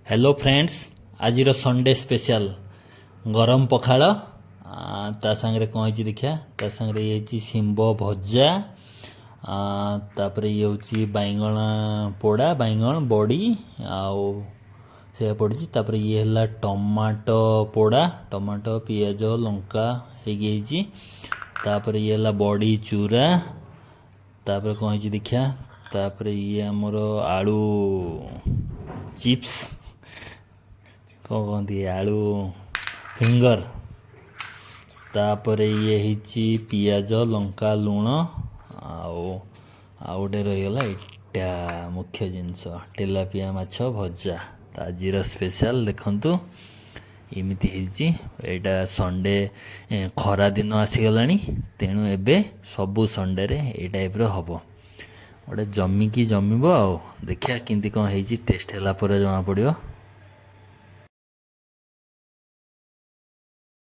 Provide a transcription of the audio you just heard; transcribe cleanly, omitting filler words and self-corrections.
Hello friends, ଆଜିର Sunday special ଗରମ ପଖାଳ। ତା ସାଙ୍ଗରେ କ'ଣ ହେଇଛି ଦେଖିବା। ତା ସାଙ୍ଗରେ ଇଏ ହେଇଛି ଶିମ୍ବ ଭଜା, ତାପରେ ଇଏ ହେଉଛି ବାଇଗଣ ପୋଡ଼ା, ବାଇଗଣ ବଡ଼ି ଆଉ ସେଇଆ ପଡ଼ିଛି। ତାପରେ ଇଏ ହେଲା ଟମାଟୋ ପୋଡ଼ା, ଟମାଟୋ, ପିଆଜ, ଲଙ୍କା ହେଇକି ହେଇଛି। ତାପରେ ଇଏ ହେଲା ବଡ଼ି ଚୁରା। ତାପରେ କ'ଣ ହେଇଛି ଦେଖିବା। ତାପରେ ଇଏ ଆମର ଆଳୁ ଚିପ୍ସ, କ'ଣ କହନ୍ତି, ଆଳୁ ଫିଙ୍ଗର। ତାପରେ ଇଏ ହେଇଛି ପିଆଜ, ଲଙ୍କା, ଲୁଣ। ଆଉ ଆଉ ଗୋଟେ ରହିଗଲା, ଏଇଟା ମୁଖ୍ୟ ଜିନିଷ, ତେଲାପିଆ ମାଛ ଭଜା। ତ ଆଜିର ସ୍ପେଶାଲ ଦେଖନ୍ତୁ, ଏମିତି ହେଇଛି। ଏଇଟା ସଣ୍ଡେ, ଖରା ଦିନ ଆସିଗଲାଣି, ତେଣୁ ଏବେ ସବୁ ସଣ୍ଡେରେ ଏଇ ଟାଇପ୍ର ହେବ। ଗୋଟେ ଜମିକି ଜମିବ। ଆଉ ଦେଖିବା କେମିତି କ'ଣ ହେଇଛି, ଟେଷ୍ଟ ହେଲା ପରେ ଜଣାପଡ଼ିବ।